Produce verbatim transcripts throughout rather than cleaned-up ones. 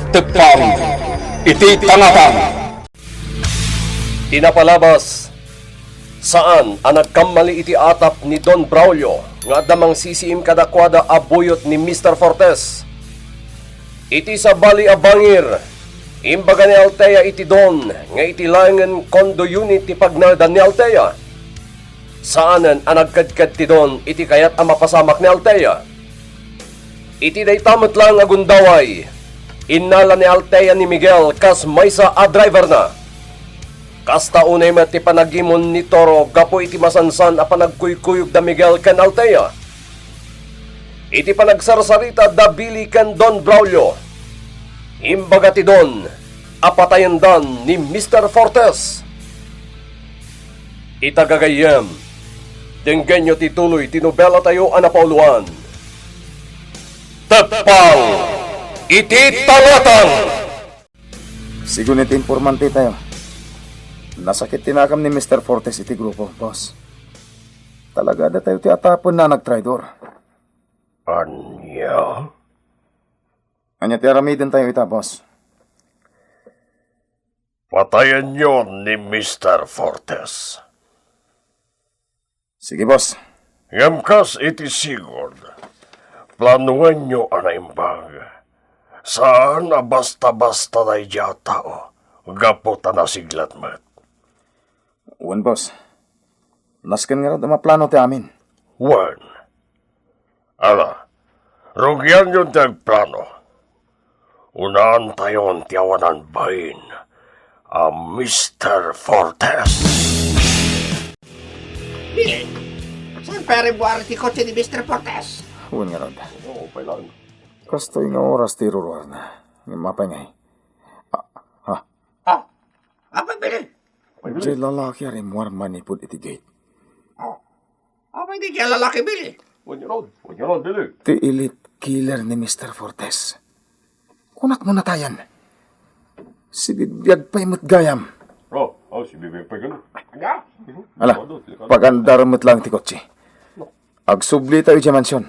Teppang iti tangatang. Ti napalabas, saan a nagkammali iti atap ni Don Braulio nga adda mangsisiim kadakuada a buyot ni Mister Fortes. Iti sabali a bangir, imbaga ni Altea iti Don nga iti laengen condo unit ti pagnaedan ni Altea. Saanen a nagkedked ti Don iti kayat a mapasamak ni Altea. Iti dayta met laeng a gundaway, innala ni Altea ni Miguel kas maysa a driverna. Kasta unay met ti panagimon ni Toro gapu iti masansan a panagkuykuyog da Miguel ken Altea. Iti panagsarsarita da Billy ken Don Braulio, imbaga ti Don a patayendan ni Mister Fortes. Ita gagayyem, denggenyo ti tuloy ti nobelatayo a napauluan, Teppang iti Tangatang. Sigun iti informante tayo, nasakit ti nakam ni Mister Fortes iti grupo, boss. Talaga, datayo ti atapenna a nagtraidor. Ania? Ania ti aramiden tayo ita, boss? Patayenyo ni Mister Fortes. Sige, boss. Ngem kas iti sigud, planoenyo a naimbag. Saan a basta-basta daydiay a tao, gapu ta nasiglat met. Wen, boss. Nasken ngarud a maplano ti amin. Wen. Ala, rugianyon ti agplano. Unaantayon ti awanan bain a Mister Fortes. Billy, saan pay a ribuar ti kotse ni Mister Fortes? Wen ngarud. Oo, pay lang. Kastoy nga oras ti iruruarna. Ngem apay ngay? Ah, ha? Ah, apay, Billy? Diay lalaki a rimmuar manipud iti gate. Ah, apay daydiay a lalaki, Billy? Wen ngarud, wen ngarud, Billy. Ti elite killer ni Mister Fortes. Kunak no natayan. Sibibiag pay met gayam. Oh, oh, sibibiag pay gayam. Ala, pagandar met lang ti kotse. Agsubli tayo idiay mansion.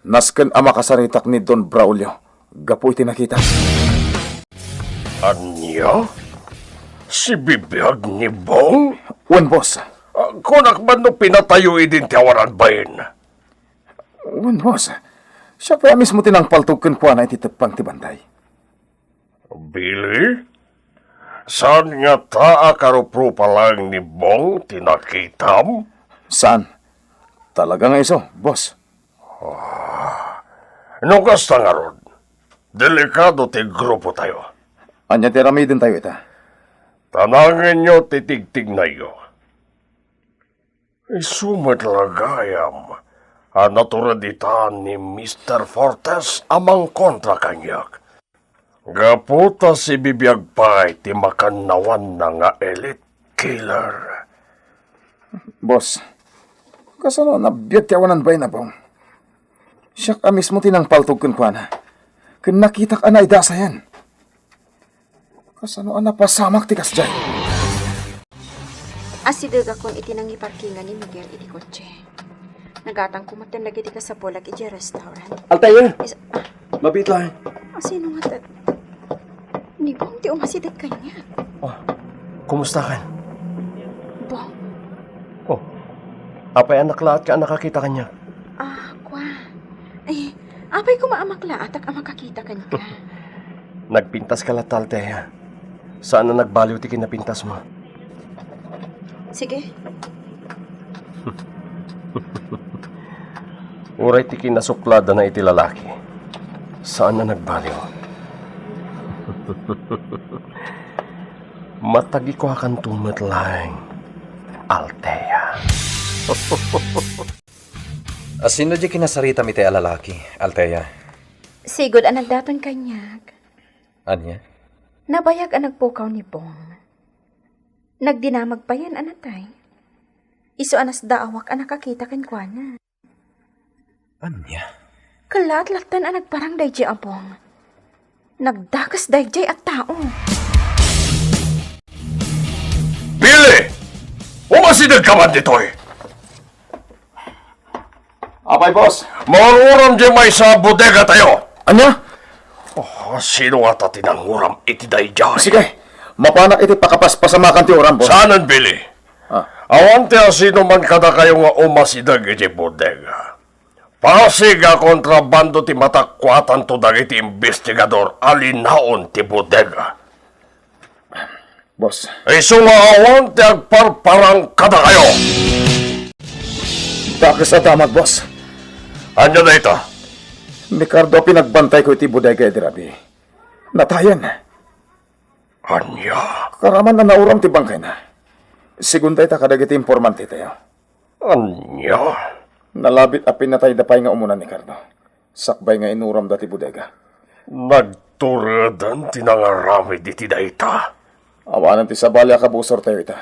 Nasken a makasaritak ni Don Braulio gapu iti nakita. Ania? Sibibiag ni Bong? Wen, boss. Ah, kunak man no pinatayo idin ti awanan bain? Wen, boss. Siak pay a mismo ti nangpaltog kenkuana iti teppang ti bantay. Billy? Saan ngata a karuprupa laeng ni Bong ti nakitam? Saan. Talaga nga isu, boss. Ah, no kasta ngarud, delikado ti grupo tayo. Ania ti aramiden tayo ita? Tanangenyo ti tigtignayyo. Isu met la gayam a natured ita ni Mister Fortes a mangkontra kaniak. Gapu ta sibibiag pay ti makannawanna nga elite killer. Boss, kasano a nabiag ti awanan bain a Bong? Siak a mismo ti nangpaltog kenkuana. Ken nakitak a naidasayan. Kasano a napasamak ti kasdiay? Asidegakon iti nangiparkingan ni Miguel iti kotse. Nagatangko metten dagiti kasapulak idiay restaurant. Altair! Is-, ah. Mabiit laeng. Asino ngata? Ni Bong ti umasideg kaniak. Oh, kumustakan? Bong? Oh, apay a naklaat ka a nakakita kaniak? Ah, kua. Eh, apay koma a maklaatak a makakita kenka? Nagpintas ka latta, Althea. Saan a nagbaliw ti kinapintasmo. Sige. Uray ti kinasuklada na iti lalaki, saan a nagbaliw. Matagikuakanto met laeng, Althea. Asino di kinasaritam iti a lalaki, Althea? Sigud a nagdaton kaniak. Ania? Nabayag a nagpukaw ni Bong. Nagdinamag payen a natay. Isu a nasdaawak a nakakita kenkuana. Ania? Kellaat lattan a nagparang daydiay a Bong. Nagdakes daydiay a tao. Billy! Umasideg ka man ditoy! Apay, boss? Maur-urom di maysa a bodega tayo. Ania? Ah, sino ngata ti nanguram iti daydiay? Sige, mapanak iti pakapaspasamakan ti uram, boss. Saanen, Billy. Ah. Awan ti asinoman kadakayo nga umasideg iti bodega. Pasig a kontrabando ti matakuatanto dagiti imbestigador a linaon ti bodega. Boss. Isu nga awan ti agparparang kadakayo. Dakes a damag, boss. Ania dayta? Ni Cardo a pinagbantayko iti bodega idi rabii. Natayen. Ania? Karaman a nauram ti bangkayna. Sigun dayta kadagiti informantetayo. Ania? Nalabit a pinatayda pay nga umuna ni Cardo, sakbay nga inuramda ti bodega. Nagtureden ti nangaramid iti dayta. Awanen ti sabali a kabusortayo ita,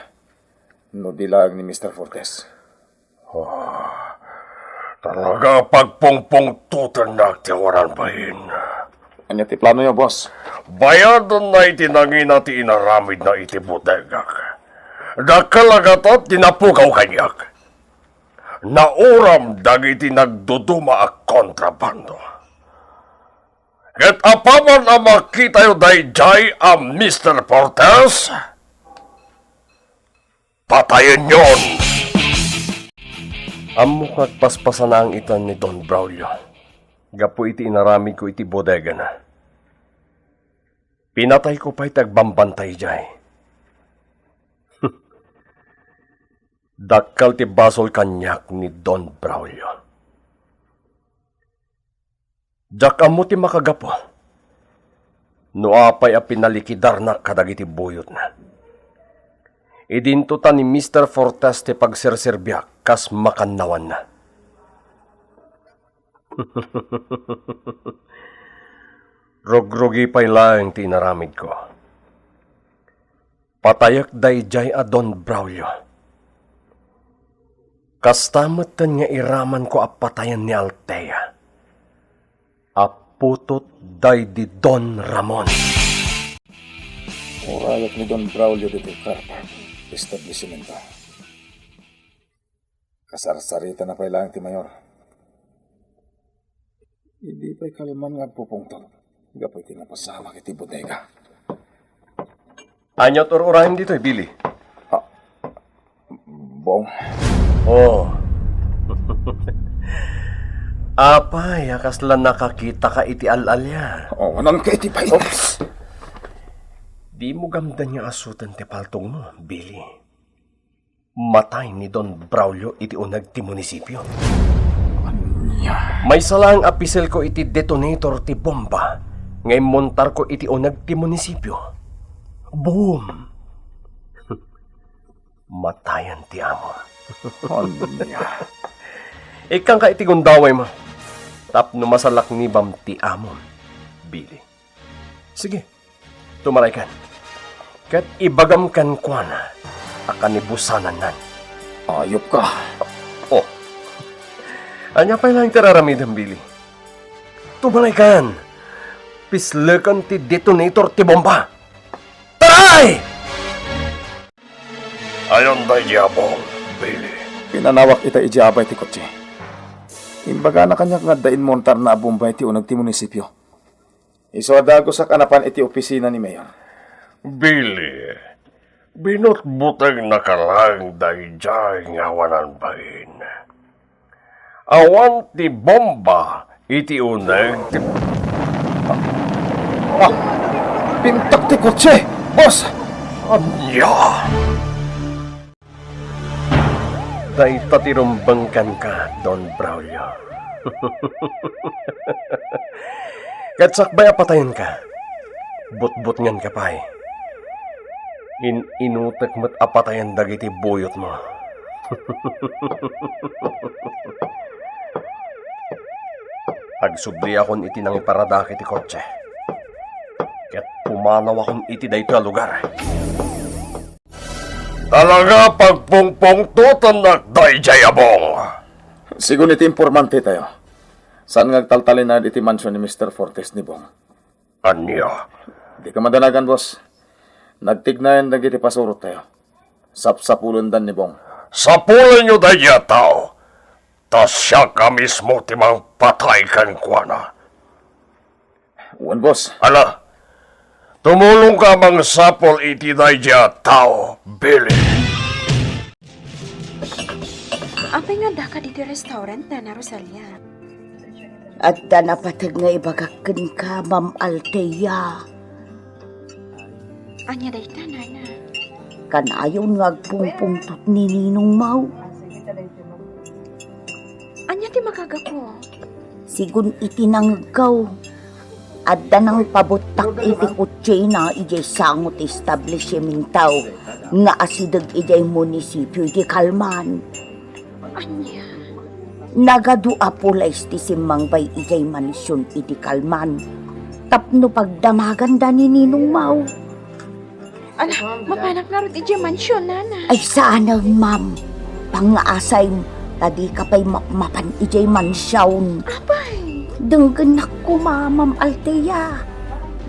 no di laeng ni Mister Fortes. Ah, talaga a pagpungpungtotennak ti awanan bain. Ania ti planoyo, boss? Bayadanna iti nangina ti inaramidna iti bodegak. Dakkel a gatad ti napukaw kaniak. Nauram dagiti nagduduma a kontrabando. Ket apaman a makitayo daydiay a Mister Fortes, patayenyon! Ammok nga agpaspasanaang ita ni Don Braulio gapu iti inaramidko iti bodegana. Pinatayko pay ti agbambantay idiay. Dakkel ti basol kaniak ni Don Braulio. Diak ammo ti makagapu no apay a pinalikidarnak kadagiti buyotna. Idinto ta ni Mister Fortes ti pagserserbiak kas makannawanna. Rugrugi pay laeng ti inaramidko. Patayek daydiay a Don Braulio. Kasta metten nga iramanko a patayen ni Althea a putotday di Don Ramon. Urayek ni Don Braulio ditoy karpa establisimento. Kasarsaritana pay laeng ti mayor. Idi pay kalman nga agpupungtot gapu iti napasamak iti bodega. Ania ti ur-urayem ditoy, Billy? Ah, Bong. Oh. Apay a kasla nakakitaka iti al-alian? Awananka iti pait. Oops. Dimo gamden nga asuten ti paltogmo, Billy. Matay ni Don Braulio iti uneg ti munisipio. Ania? Maysa laeng a piselko iti detonator ti bomba nga immontarko iti uneg ti munisipio. Boom! Matayen ti amo. Ania? Ikkanka iti gundawaymo tapno masalaknibam ti amom, Billy. Sige, tumaraykan. Ket ibagam kenkuana a kanibusanannan. Ayupka. Oh. Ania pay laeng ti ar-aramidem, Billy? Tumaraykan. Pisleken ti detonator ti bomba. Taray! Ayan daydi a Bong, Billy. Pinanawak ita idiay abay ti kotse. Imbagana kaniak nga adda immontarna a bomba iti uneg ti munisipio. Isu a dagusak a napan iti opisina ni Mayor. Billy, binutbotegnaka laeng daydiay nga awanan bain. Awan ti bomba iti uneg ti... Ah! Pintak ti kotse, boss! Ania? Dayta ti rumbeng kenka, Don Braulio. Ket sakbay a patayenka, butbutngenka pay. In-inutek met a patayen dagiti buyotmo. Agsubliakon iti nangiparadaak iti kotse, ket pumanawakon iti daytoy a lugar. Talaga pagpungpungtotennak daydiay a Bong. Sigun iti informantetayo, saan nga agtaltalinaed iti mansion ni Mister Fortes ni Bong. Ania? Dika madanagan, boss. Nagtignayan dagiti pasurottayo. Sapsapulendan ni Bong. Sapulenyo daydiay a tao, ta siak a mismo ti mangpatay kenkuana. Wen, boss. Ala, tumulongka a mangsapul iti daydiay a tao, Billy. Apay nga addaka ditoy restaurant, Nana Rosalia? Adda napateg nga ibagak kenka, Ma'am Althea. Ania dayta, Nana? Kanayon nga agpungpungtot ni Ninong Mao. Ania ti makagapu? Sigun iti nangegko, adda nangpabuttak iti kotsena idiay sango ti establisimento nga asideg idiay munisipio iti Calman. Ania? Nagadu a pulis ti simmangbay idiay mansion iti Calman tapno pagdamaganda ni Ninong Mao. Ala, mapanak ngarud idiay mansion, Nana? Ay, saanen, ma'am. Pangngaasayem ta dika pay mapmapan idiay mansion. Apay? Denggennak koma, Ma'am Althea.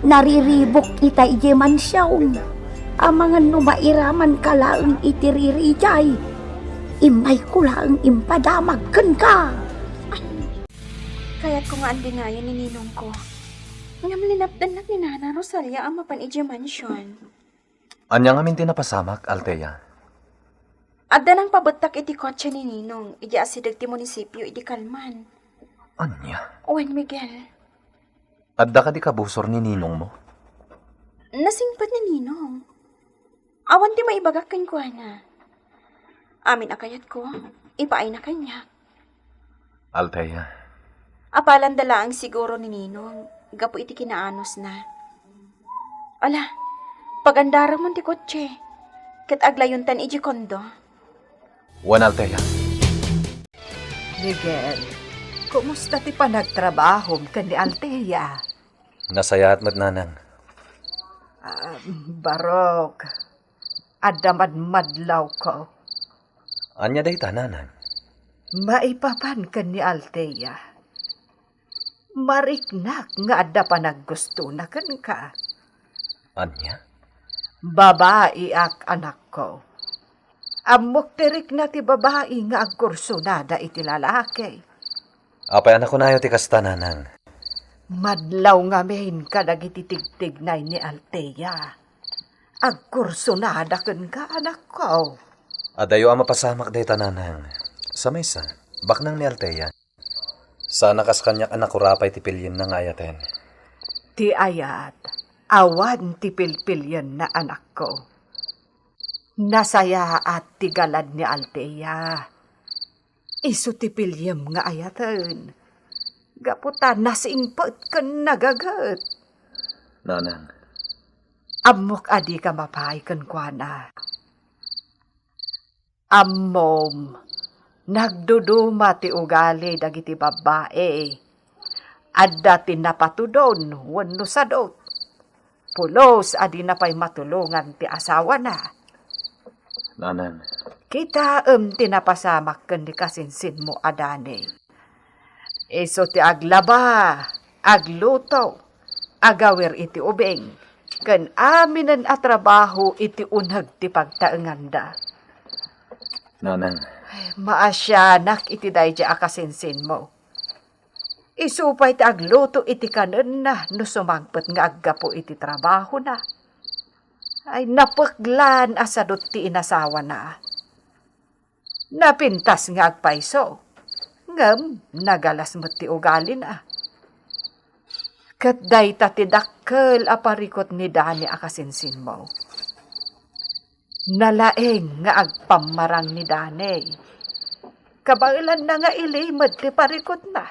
Nariribuk ita idiay mansion. Amangan no mairamanka laeng iti riridiay. Immayko laeng impadamag kenka. Kayatko nga andingayen ni ninongko. Ngem linapdannak ni Nana Rosalia a mapan idiay mansion. Ania ngamin ti napasamak, Althea? Adda nangpabuttak iti kotse ni Ninong idi asideg ti munisipio idi Calman. Ania? Wen, Miguel. Adda kadi kabusor ni ninongmo? Nasingpet ni Ninong. Awan ti maibagak kenkuana. Amin a kayatko, ipaayna kaniak. Althea. Apalanda laeng siguro ni Ninong gapu iti kinaanusna. Ala, pagandaramon ti kotse, ket aglayontan idiay kondo. Wen, Althea. Miguel, kumusta ti panagtrabahom ken ni Althea? Nasayaat met, Nanang. Ah, barok, adda madmadlawko. Ania dayta, Nanang? Maipapan ken ni Althea, mariknak nga adda panaggustona kenka. Ania? Babaiak, anakko. Ammok ti rikna ti babai nga agkursunada iti lalaki. Apay a nakunayo ti kasta, Nanang? Madlaw ngamin kadagiti tigtignay ni Althea. Agkursunada kenka, anakko. Adayo a mapasamak dayta, Nanang. Sa maysa, baknang ni Althea. Saan a kas kaniak a nakurapay ti pilienna nga ayaten. Ti ayat, awan ti pilpilienna, anakko. Nasayaat ti galad ni Althea. Isu ti piliem nga ayaten. Gapu ta nasingpet ken nagaget. Nanang. Ammok a dika mapay kenkuana. Ammom, nagduduma ti ugali dagiti babbai. Adda ti napatudon wenno sadut. Pulos a dina pay matulongan ti asawana. Nanang. Kitaem ti napasamak ken ni kasinsinmo a Dani. Isu ti aglaba, agluto, agawir iti ubing, ken aminen a trabaho iti uneg ti pagtaenganda. Nanang. Ay, maasianak iti daydiay a kasinsinmo. Isu pay ti agluto iti kanenna no sumangpet nga aggapu iti trabahona. Ay, napeklan a sadut ti inasawana. Napintas nga agpayso, ngem nagalas met ti ugalina. Ket dayta ti dakkel a parikut ni Dani a kasinsinmo. Nalaing nga agpammarang ni Dani. Kabaelanna nga ilimed ti parikutna.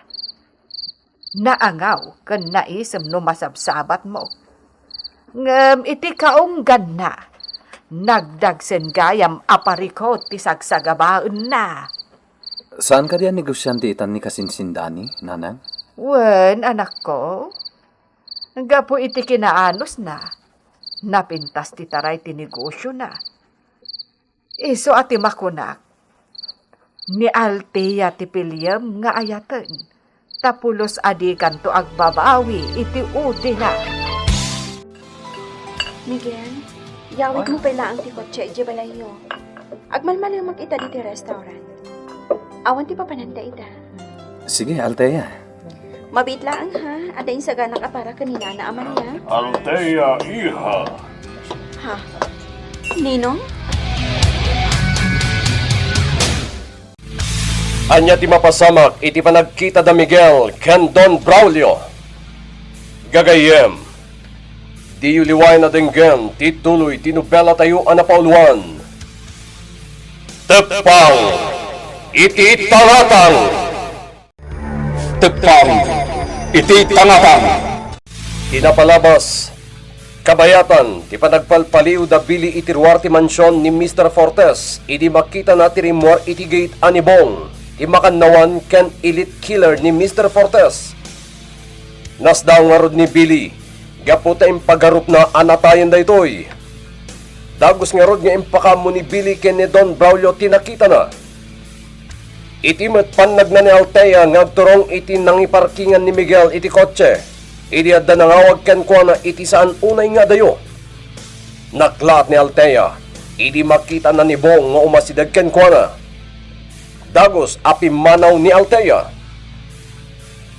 Naangaw ken naisem no masabsabatmo. Ngem iti kaungganna, nagdagsen gayam a parikut ti sagsagabaenna. Saan kadi a negosiante itan ni kasinsin Dani, Nanang? Wen, anakko. Gapu iti kinaanusna, napintas ti taray ti negosiona. Isu a ti makunak, ni Althea ti piliem nga ayaten, ta pulos a dikanto agbabawi iti utina. Miguel, yawidmo pay laeng ti kotse idiay balayyo. Agmalmalemek ita ditoy restaurant. Awan ti papananda ita. Sige, Althea. Mabiit laeng, ha? Adda insaganak a para ken ni Nana Amalia? Althea, iha. Ha? Ninong? Ania ti mapasamak iti panagkita da Miguel ken Don Braulio? Gagayyem, diyo liwayan a denggen ti tuloy ti nobelatayo a napauluan, Teppang iti Tangatang. Teppang iti Tangatang. Ti napalabas, kabayatan ti panagpalpaliw da Billy iti ruar ti mansion ni Mister Fortes idi makitana ti rimmuar iti gate a ni Bong, ti makannawan ken elite killer ni Mister Fortes. Nasdaaw ngarud ni Billy gapu ta impagarupna a natayen daytoy. Dagus ngarud nga impakaammo ni Billy ken ni Don Braulio ti nakitana. Iti met pannagna ni Althea nga agturong iti nangiparkingan ni Miguel iti kotse, idi adda nangawag kenkuana iti saan unay nga adayo. Naklaat ni Althea idi makitana ni Bong nga umasideg kenkuana. Dagus a pimmanaw ni Althea.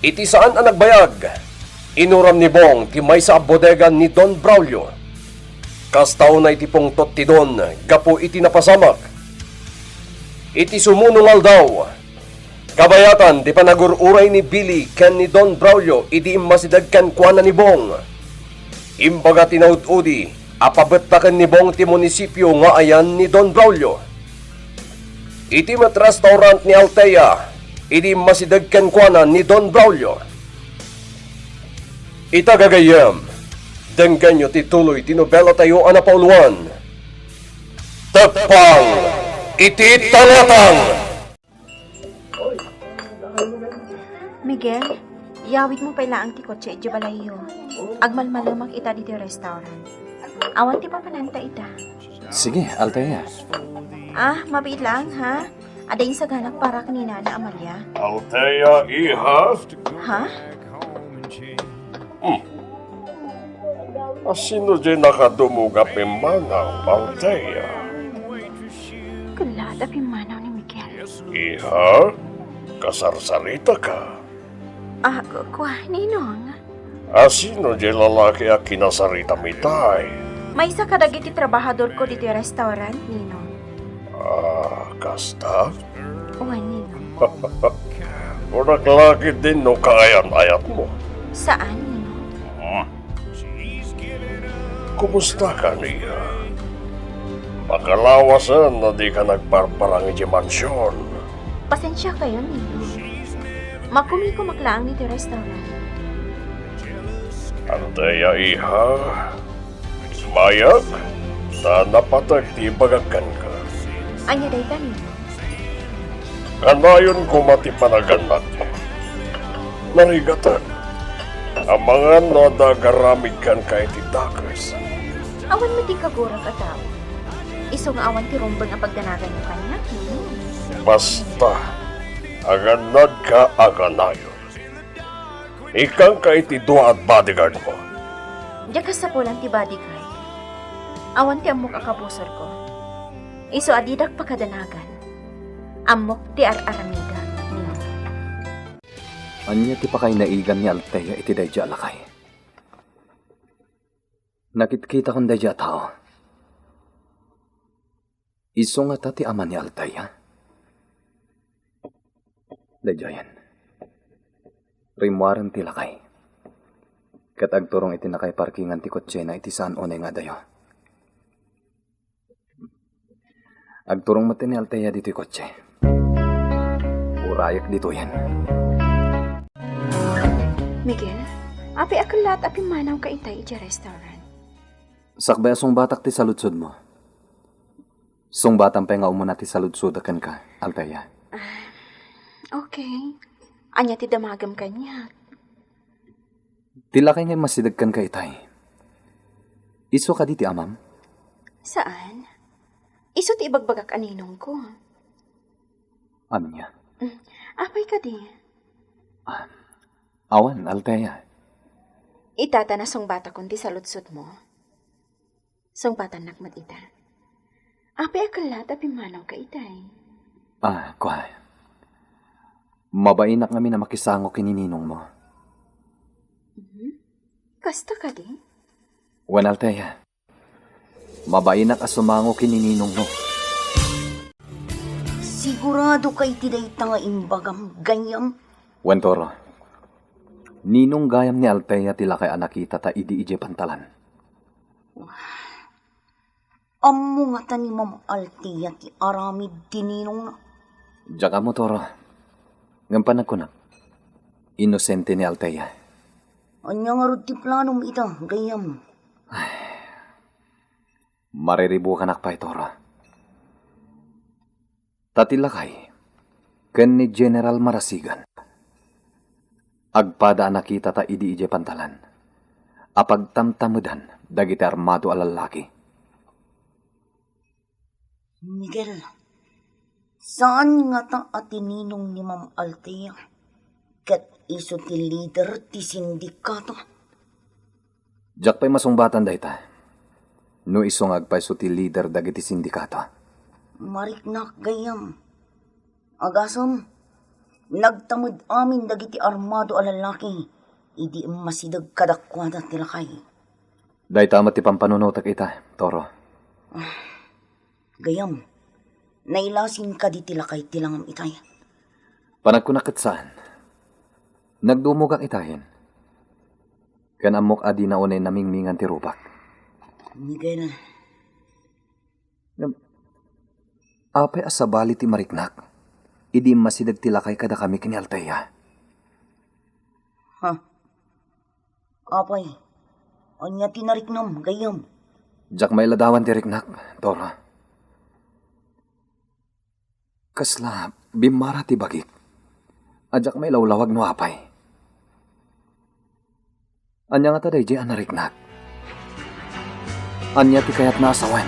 Iti saan a nagbayag, inuram ni Bong ti maysa a bodega ni Don Braulio. Kasta unay ti pungtot ti Don gapu iti napasamak. Iti sumuno nga aldaw, kabayatan ti panagur-uray ni Billy ken ni Don Braulio idi immasideg kenkuana ni Bong. Imbaga ti naud-udi a pabettaken ni Bong ti munisipio nga ayan ni Don Braulio. Iti met restaurant ni Althea, idi immasideg kenkuana ni Don Braulio. Ita gagayyem, denggenyo ti tuloy ti nobelatayo a napauluan, Teppang iti Tangatang. Miguel, yawidmo pay laeng ti kotse idiay balayyo. Agmalmalemak ita ditoy restaurant. Awan ti papananta ita. Sige, Althea. Ah, mabiit laeng, ha? Adda insaganak para ken ni Nana Amalia? Althea, iha? Ha? Hmm. Asino diay nakadumog a pimmanaw, Althea? Kellaat a pimmanaw ni Miguel. Iha, kasarsaritaka. Ah, ku-, kua, Ninong. Asino diay lalaki a kinasaritam itay? Maysa kadagiti trabahadorko ditoy restaurant, Ninong. Ah, kasta? Wen, Ninong. Kunak la ketdin no kaayan-ayatmo. Saan, Ninong? Hmm. Kumustaka, Nia? Makalawasen a dika nagparparang idiay mansion. Pasensiakayon, Ninong. Makumikumak laeng ditoy restaurant. Althea, iha. Mayat, ta napateg ti ibagak kenka. Ania dayta, Ninong? Kanayon koma ti panagannad. Narigaten. Amangan no adda agaramid kenka iti dakes. Awan met ti kagurak a tao. Isu nga awan ti rumbeng a pagdanaganyo kaniak, Ninong. Basta, agannadka a kanayon. Ikkanka iti dua a bodyguardmo. Diak kasapulan ti bodyguard. Awan ti ammok a kabusorko. Isu a didak pakadanagan. Ammok ti ar-aramidek, Ninong. Ania ti pakainaigan ni Althea iti daydiay a lakay? Nakitkitakon daydiay a tao. Isu ngata ti ama ni Althea? Daydiayen. Rimmuaren ti lakay. Ket agturong iti nakaiparkingan ti kotsena iti saan unay nga adayo. Agturong met ni Althea ditoy kotse. Urayek ditoyen. Miguel, apay a kellaat a pimmanawka itay idiay restaurant? Sakbay a sungbatak ti saludsodmo. Sungbatam pay nga umuna ti saludsodek kenka, Althea. Ah, okay. Ania ti damagem kaniak? Ti lakay nga immasideg kenka itay, isu kadi ti amam? Saan. Isu ti ibagbagak a ninongko. Ania? Mm, apay kadi? Ah, awan, Althea. Ita ta nasungbatakon ti saludsodmo. Sungbatannak met ita. Apay a kellaat a pimmanawka itay? Ah, kua. Mabainak ngamin a makisango ken ni ninongmo. Kasta kadi? Wen, Althea. Mabainak a sumango ken ni ninongmo. Sigurado ka iti dayta nga imbagam, gayyem? Wen, Toro. Ninong gayam ni Althea ti lakay a nakitata idi idiay pantalan. Ammo ngata ni Ma'am Althea ti aramid ti ninongna? Diak ammo, Toro. Ngem panagkunak, inosente ni Althea. Ania ngarud ti planom ita, gayyem? Mariribukanak pay, Toro. Ta ti lakay ken ni General Marasigan agpada a nakitata idi idiay pantalan a pagtamtamedan dagiti armado a lallaki. Miguel, saan ngata a ti ninong ni Ma'am Althea ket isu ti lider ti sindikato? Diak pay masungbatan dayta. No isu nga agpayso ti lider dagiti sindikato. Mariknak, gayyem. Agasem, nagtamed amin dagiti armado a lallaki idi immasideg kadakuada ti lakay. Dayta met ti pampanunotek ita, Toro. Gayyem, nailasin kadi ti lakay ti langam itay? Panagkunak ket saan. Nagdumogak itayen. Ken ammok a dina unay namingmingan ti rubak. Miguel. Ngem, apay a sabali ti mariknak idi immasideg ti lakay kadakami ken ni Althea? Ha? Apay, ania ti nariknam, gayyem? Diak mailadawan ti riknak, Toro. Kasla bimmara ti bagik a diak mailawlawag no apay. Ania ngata daydiay a nariknak? Ania ti kayatna a sawen?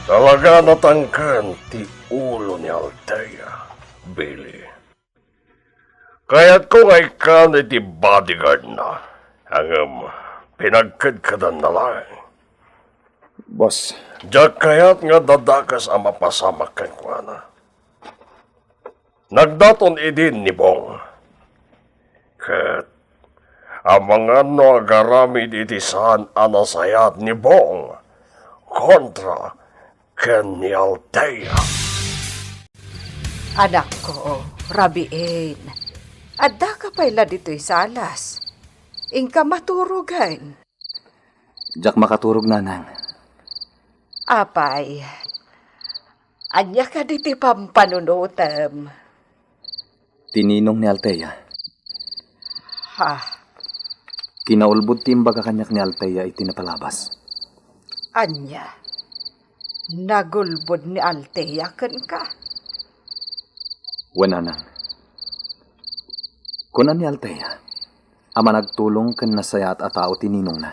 Talaga natangken ti ulo ni Althea, Billy. Kayatko nga ikkan iti bodyguard-na, ngem pinagkedkedanna laeng. Boss. Diak kayat nga dadakes a mapasamak kenkuana. Nagdaton idin ni Bong. Ket amangan no agaramid iti saan a nasayaat ni Bong kontra ken ni Althea. Anakko, rabiin. Addaka pay la ditoy salas. Inka maturogen. Diak makaturog, nanang. Apay, ania kadi ti pampanunotem? Ti ninong ni Althea. Ha? Kinaulbod ti imbaga kaniak ni Althea iti napalabas. Ania? Nagulbod ni Althea kenka? Wen, nanang. Kuna ni Althea a managtulong ken nasayaat a tao ti ninongna.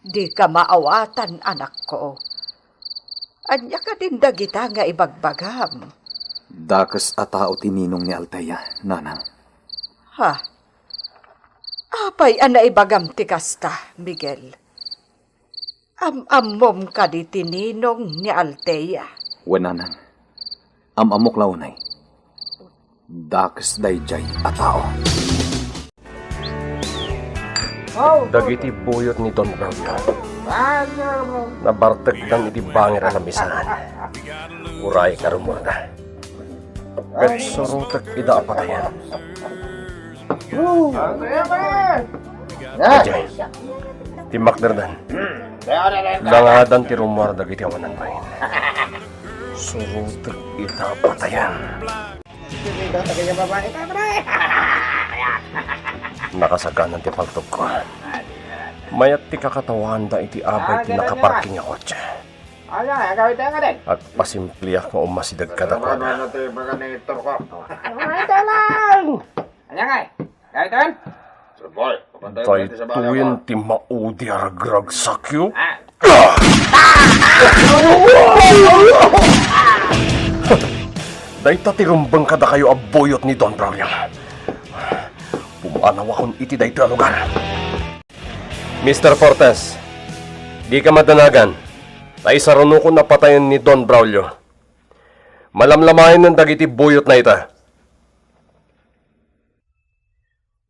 Dika maawatan, anakko. Ania kadin dagita nga ibagbagam? Dakes a tao ti ninong ni Althea, nanang. Ha? Apay a naibagam ti kasta, Miguel? Am-ammom kadi ti ninong ni Althea? Wen, nanang. Am-ammok la unay. Dakes daydiay a tao. Dagiti buyot ni Don Braulio, nabartekdan iti bangir a lamisaan. Uray karumorda. Ket surotek ida a patayen. Idiay, timmakderdan. Langadan ti rummuar dagiti awanan bain. Surotek ita a patayen. Nakasaganan ti paltogko. Mayat ti kakatawanda iti abay ti nakaparking a kotse. Agpasimpliak nga umasideg kadakuada. Ania nga? Daytoyen? Daytoyen ti maudi a ragragsakyo? Dayta ti rumbeng kadakayo a buyot ni Don Braulio. Pumanawakon iti daytoy a lugar. Mister Fortes, dika madanagan, ta isarunokon a patayen ni Don Braulio. Malamlamayen dagiti buyotna ita.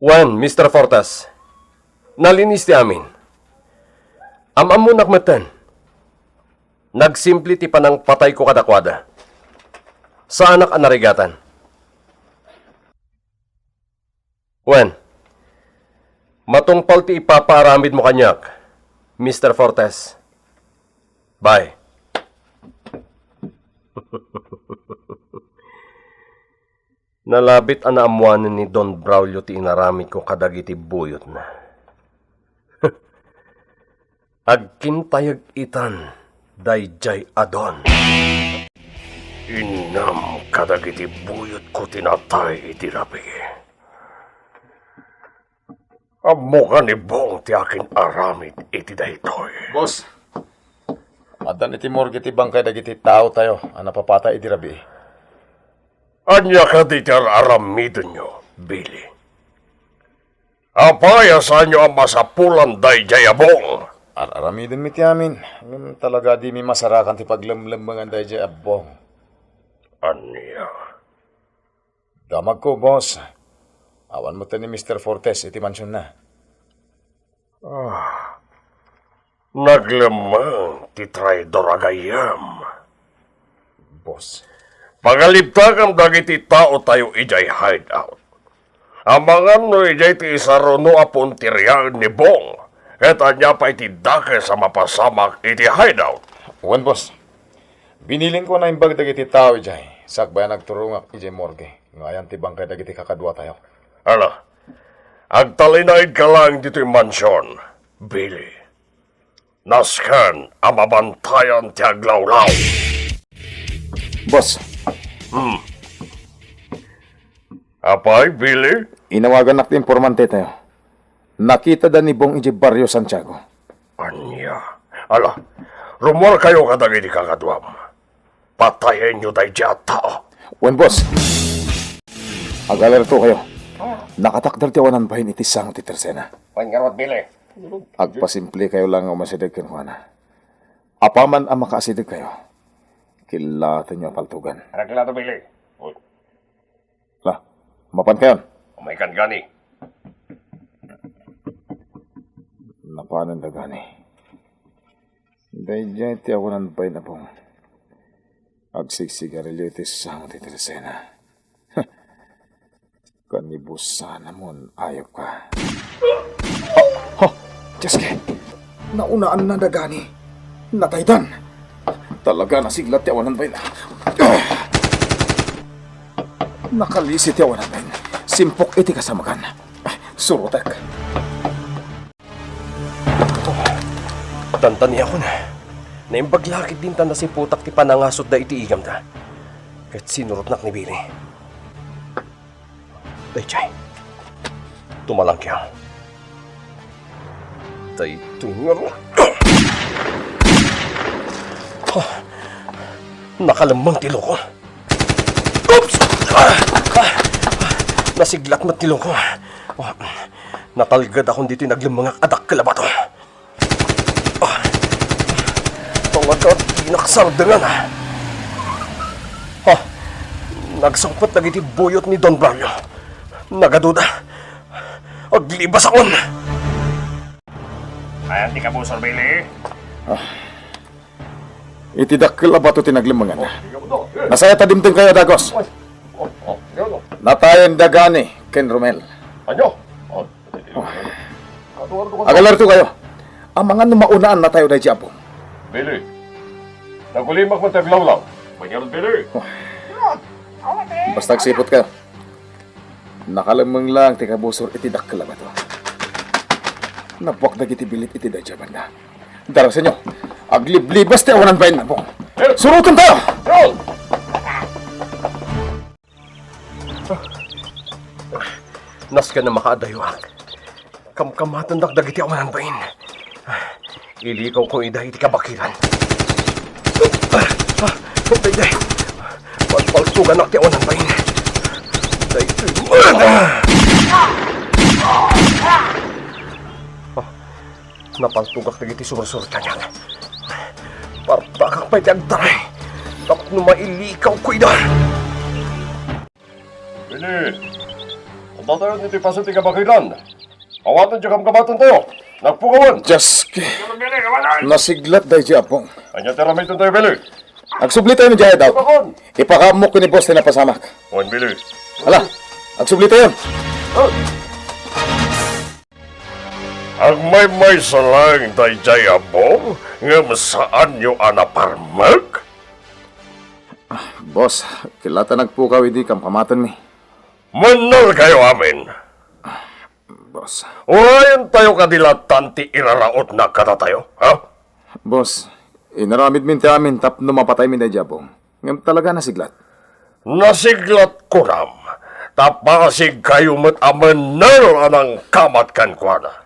Wen, Mister Fortes, nalinis ti amin. Am-ammonak metten. Nagsimple ti panangpatayko kadakuada. Saanak a narigatan. Wen, matungpal ti ipapaaramidmo kaniak, Mister Fortes. Bye. Nalabit a naammoanen ni Don Braulio ti inaramidko kadagiti buyotna. Agkintayeg itan daydiay a Don. Innem kadagiti buyotko ti natay iti rabii. Ammoka ni Bong ti akin-aramid iti daytoy. Boss, addan iti morgue ti bangkay dagiti taotayo a napapatay idi rabii. Ania kadi ti ar-aramidenyo, Billy? Apay a saanyo a masapulan daydiay a Bong? Ar-aramidenmi ti amin, ngem talaga dimi masarakan ti paglemlemmengan daydiay a Bong. Ania? Damagko, boss. Awan metten ni Mister Fortes iti mansionna. Ah, naglemmeng ti traidor a gayyem. Boss. Pangalibtakem dagiti taotayo idiay hideout. Amangan no idiay ti isaruno a punteriaen ni Bong, ket ania pay ti dakes a mapasamak iti hideout. Wen, boss. Binilinko a naimbag dagiti tao idiay, sakbay a nagturongak idiay morgue nga ayan ti bangkay dagiti kakaduatayo. Ala, agtalinaedka laeng ditoy mansion, Billy. Nasken a mabantayan ti aglawlaw. Boss. Hmm. Apay, Billy? Inawagannak ti informantetayo. Nakitada ni Bong idiay Barrio Santiago. Ania? Ala, rummuarkayo kadagiti kakaduam. Patayenyo daydiay a tao. Wen, boss. Agalertokayo. Nakatakder ti awanan bain iti sango ti Tersena. Wen ngarud, Billy. Agpasimplekayo laeng nga umasideg kenkuana. Apaman a makaasidegkayo, killatenyo a paltogan. Anak lato, Billy. Uy. La, mapankayon. Umaykan gani. Napanenda gani. Daydiay ti awanan bain a Bong. Agsigsigarilio iti sango ti Tersena. Kanibusanamon, ayupka. Ha? Ha? Dios, naunaanna dagani. Nataydan. Talaga nasiglat ti awanan bain. Nakalisi ti awanan bain. Simpok iti kasamagan. Surotek. Oh, tantaniakon. Naimbag la ketdin ta nasiputak ti panangasutda iti igamda. Ket sinurotnak ni Billy. Daydiay. Tumalangkiang. Daytoy ngarud. Ah, nakalemmeng ti loko. Oops! Ah, ah, ah. Nasiglat met ti loko. Ah, natalgedakon ditoy naglemmengak a dakkel a bato. Ah, talaga, dinak sardengan. Ah, nagsangpet dagiti buyot ni Don Braulio. Nagaduda. Aglibasakon. Ayan ti kabusor, Billy. Ah. Iti dakkel a bato ti naglemmengan. Nasayaat a dimtengkayo, Dagos. Natayen dagani ken Romel. Ania? Agalertokayo. Amangan no maunaannatayo daydiay a Bong. Billy, nagulimak met ti aglawlaw. Wen ngarud, Billy. Basta agsiputkayo. Nakalemmeng laeng ti kabusor iti dakkel a bato. Nabuak dagiti bilit iti daydiay a banda. Darasenyo, agliblibas ti awanan bain a Bong. Surotentayo! Nasken a makaadayoak. Kamkamatendak dagiti awanan bain. Ilikawko ida iti kabakilan. Ah, ah, daydiay. Palpaltoganak ti awanan bain. Daytoy. Ah! Napaltogak dagiti sursuro kaniak. Partakak pay ti agtaray tapno mailikawko ida. Billy, Tatayon iti paso ti kabakiran. Awaten ti kamkamatan tayo. Nagpukawan. Jaski. Nasiglat daydi Abbong. Ania ti aramiden tayo, Billy? Agsubli tayo, Jay, daw. Bakon. Ipakaammo ken ni boss ti napasamak. Wen, Billy. Ala, agsubli tayo. Oh. Agmaymaysa laeng daydiay Abbong ngem saanyo a naparmek? Boss, ket la ta nagpukaw idi kamkamatenmi. Mennalkayo amin. Boss. Urayen tayo kadi latan ti irarautna kadatayo, ha? Boss, inaramidmin ti amin tapno mapataymi daydiay Abbong. Ngem talaga nasiglat. Nasiglat kunam, ta pasigkayo met a mennel a nangkamat kenkuana.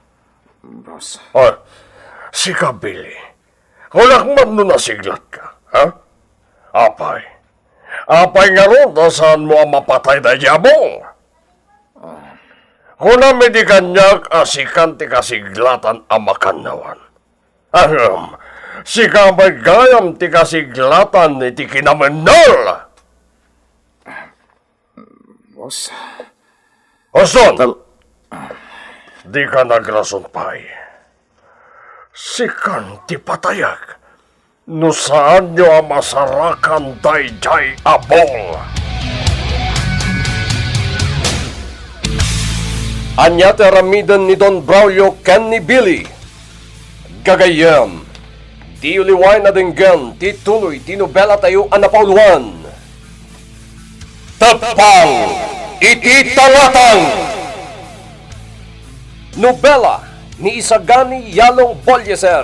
Boss. Oh, sika, Billy. Kunak man no nasiglatka, ha? Apay. Apay ngarud a saanmo a mapatay daydiay Abbong? Kunam idi kaniak a sikan ti kasiglatan a makannawan. Ngem, sika met gayam ti kasiglatan iti kinamennel. Boss. Houston! Tal- Dika nagrason pay. Sikan ti patayek no saanyo a masarakan daydiay Abbong. Ania ti aramiden ni Don Braulio ken ni Billy? Gagayyem, diyo liwaen a denggen ti tuloy ti nobela tayo a napauluan. Teppang iti Talatang! Nobela ni Isagani Yalong Bolieser.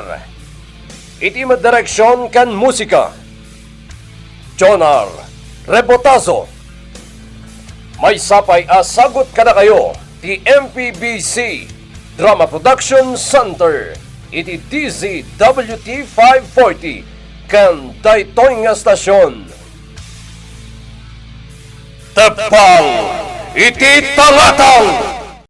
Iti met direksion ken musika, Jonar Rebotazo. Maysa pay a sagut kadakayo ti M P B C Drama Production Center iti D Z W T five forty ken daytoy nga estasion. Teppang iti Talatang!